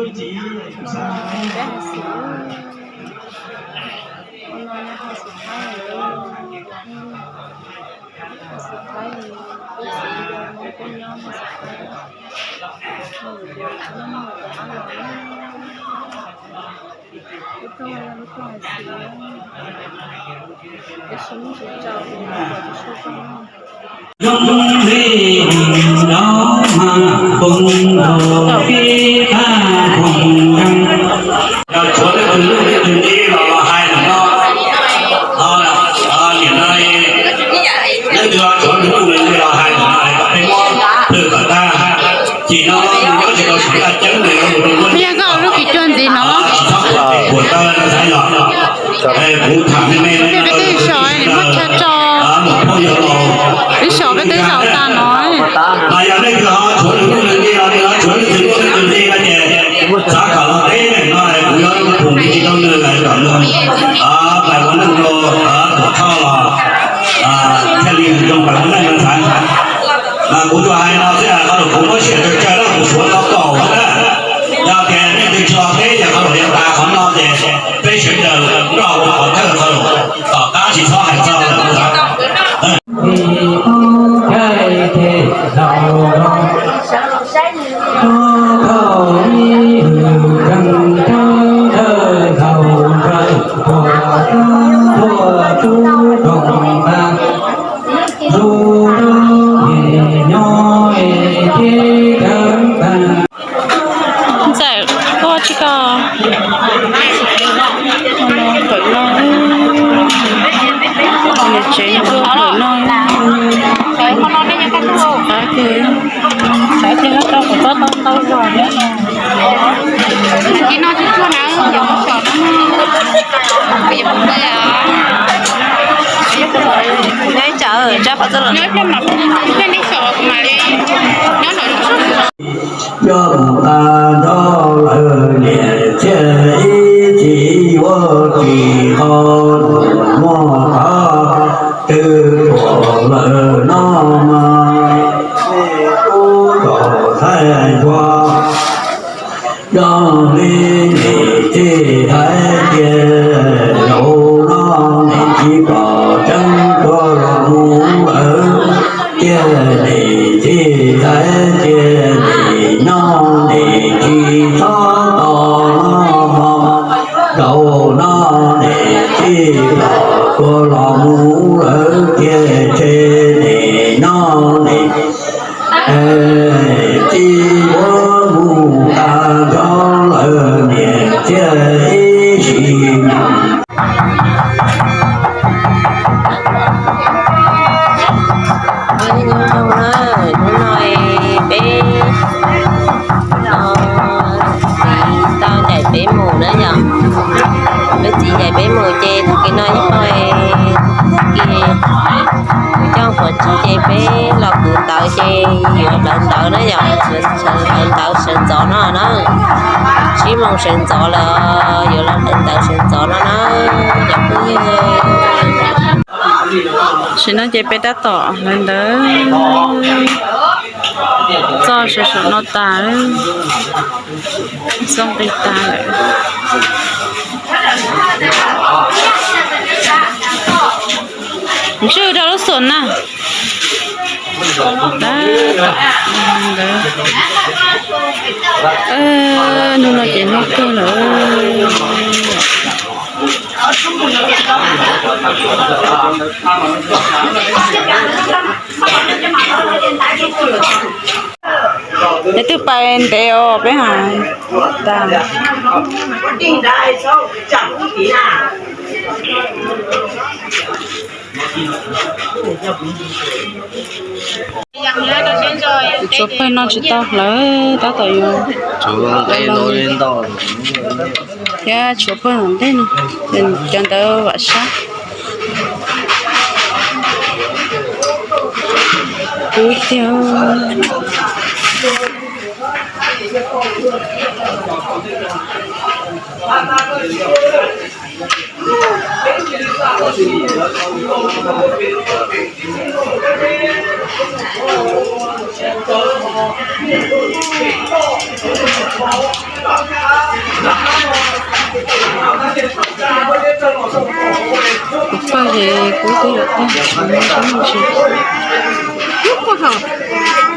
Peb hais xwm, ua no yog hais xwm Thaib lawm, hais xwm Thaib, peb xwm yog Hmoob peb nyob hais xwm Thaib, nyob hauv qab los, lub rooj yog lub rooj hais xwm, tab sis muaj tsis tsaus, kom tsis tsaus zoo. Tshuav leej twg lub npe twg nti los hais ntawm no. Niam no, leej twg tshuav leej twg lub npe nti los hais ntawm no, peb muab plhws kom tag. Ces no nyob tsis tau sawv daj ceeb, yog koj lub kis cuag ntxiv no. Peb twb xyov, muab chaw tso, twb xyov peb twb zaum tag no. Mas yog leej twg ho tshuav leej twg lub npe nti los, leej twg tshuav leej twg lub npe nti no ces xav kom los teb neeg no, kuv yuav lub khoom nti tsis tau nws lawm kom nws pais ua neej rau tuam thoj los thiaj li zoo pais ua neej no xav. Mas kuv tsuas hais no xwb, qhov lus kuv muab sia tsawg tsawg na, kuv suav tau kaum na. Yog tias leej twg tsis los teb ces qhov lus yuav tas qhov no ces peb sawv daws nrog ua qhov thawj qhov lus, tom qab tsis txhob hais txog lawm. Ntxawm, koj tsis koj, qhov no, niam tsev no, qhov no, qhov no, Coj mus tas nrho lawm niam thiaj ib txhis yuav tsis qhov nus muaj qhov twg tuaj lawm no mas, ub, kom thaij ntshua. Yog li nim txij hais tias zaum no nim tsis pom tseeb tuaj los mus lawm, tiag nim txij hais tias nim no nim tsis txhob tos no mog, zaum no nim txij pom tuaj los mus lawm, tiag tseg nim no nim txij yuav mus tas nrho lawm niam thiaj ib sim. Nyob zoo na, hnub no peb txiv tau ncaim peb mus na yom. Peb txiv ncaim peb mus ces tag kis no ib qho tag kis kuv coj qhuav tsig ces peb los kwv ntawv ces yuav hlawv ntawv na yom, sawv hlawv ntawv sawv ntxov no na. Tsib moos sawv ntxov lawm yuav los hlawv ntawv sawv ntxov no na. Tam sim no ces peb tab tom hlawv ntawv txog saum saum no tas, txog nqi tas lawm. Ntswj rau lub xom na. Tab tom ntawd, hnub no ces noj kawg lawm. Leej twg pais ntev os peb hais tas. Tshuav pawg no tsis tau hlawv, tab tom yuav, thiab tshuav pawg tom ntej no, cov ntawd vam sab. Kub tiag. Kuv paj es kuv twb yuav tag siv no, kuv mus tsis hlub puag thaum